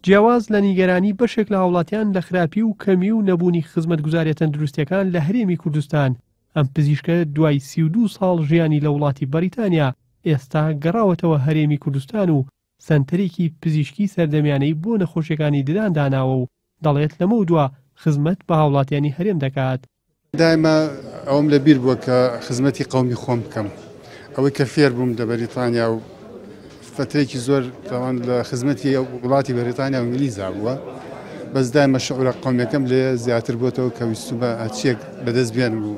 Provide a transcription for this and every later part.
جیاواز لە نیگەرانی بەشێک لە هاوڵاتیان لە خراپی و کەمی و نەبوونی خزمەتگوزاریە تەندروستیەکان لە هەرێمی کوردستان، ئەم پزیشکە دوای 32 ساڵ ژیانی لە وڵاتی بەریتانیا ئێستا گەڕاوەتەوە هەرێمی کوردستان و سەنتەرێکی پزیشکی سەردەمیانەی بۆ نەخۆشیەکانی ددان داناوە و دەڵێت لەمەودوا خزمەت بە هاوڵاتیانی هەرێم دەکات. دایمە ئەوەم لە بیر بووە کە خزمەتی قەومی خۆم بکەم. ئەوەی کە فێر بووم لە بەریتانیا و فترێکی زۆر تاوان لە خزمەتی وڵاتی بەریتانیا و ئینگلیزا بووە، بەس دایمە شعورە قەومیەکەم لێ زیاتر بۆتەوە کە ویستومە هەرچیەک بەدەست بێنم و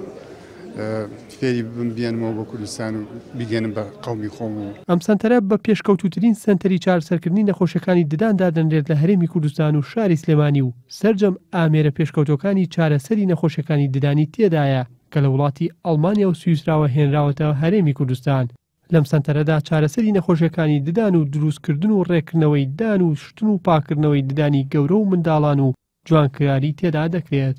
فێری ببم بێنمەوە بۆ کوردستان و بیگەنم بە قەومی خۆم و. ئەم سەنتەرە بە پێشکەوتووترین سەنتەری چارەسەرکردنی نەخۆشیەکانی ددان دادەنرێت لە هەرێمی کوردستان و شاری سلێمانی و سەرجەم ئامێرە پێشکەوتووەکانی چارەسەری نەخۆشیەکانی ددانی تێدایە کە لە وڵاتی ئەڵمانیا و سویسراوە هێنراوەتە هەرێمی کوردستان. لەم سەنتەرەدا چارەسەری نەخۆشیەکانی ددان و دروستکردن و ڕێککردنەوەی دان و شتن و پاککردنەوەی ددانی گەورە و منداڵان و جوانکاری تێدا دەکرێت.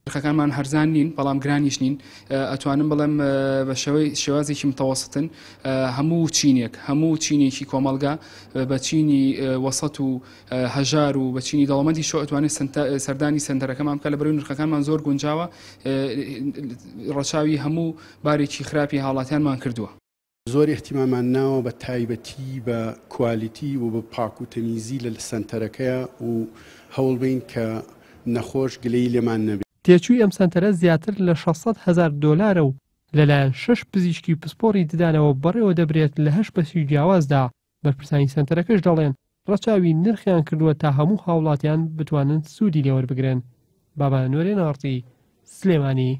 نرخەکانمان هەرزان نین بەڵام گرانیش نین ئەتوانم بڵێم بە شێوەی شێوازێکی متەوەستن هەموو چینێک هەموو چینێکی کۆمەڵگا بە چینی وەسەت و هەژار و بە چینی دەوڵەمەندی شۆ ئەتوانێت سەردانی سەنتەرەکەمان بکە لە بەرەوەی نرخەکانمان زۆر گونجاوە ڕەچاوی هەموو بارێکی خراپی هاوڵاتیانمان کردووە. زۆر ئیهتیمامان ناوە بە تایبەتی بە کوالیتی و بە پاک و تەمیزی لە سەنتەرەکەیا و هەوڵ بەین کە نەخۆش گلەیی لێمان نەبێ. تێچووی ئەم سەنتەرە زیاتر لە 600 هەزار دۆلارە و لەلایەن شەش پزیشکی پسپۆڕی ددانەوە بەڕێوەدەبرێت لە هەشت بەشی جیاوازدا، بەرپرسانی سەنتەرەکەش دەڵێن ڕەچاوی نرخیان کردووە تا هەموو هاوڵاتیان بتوانن سوودی لێوەربگرن. بابان نۆرێ ناڕتی، سلێمانی.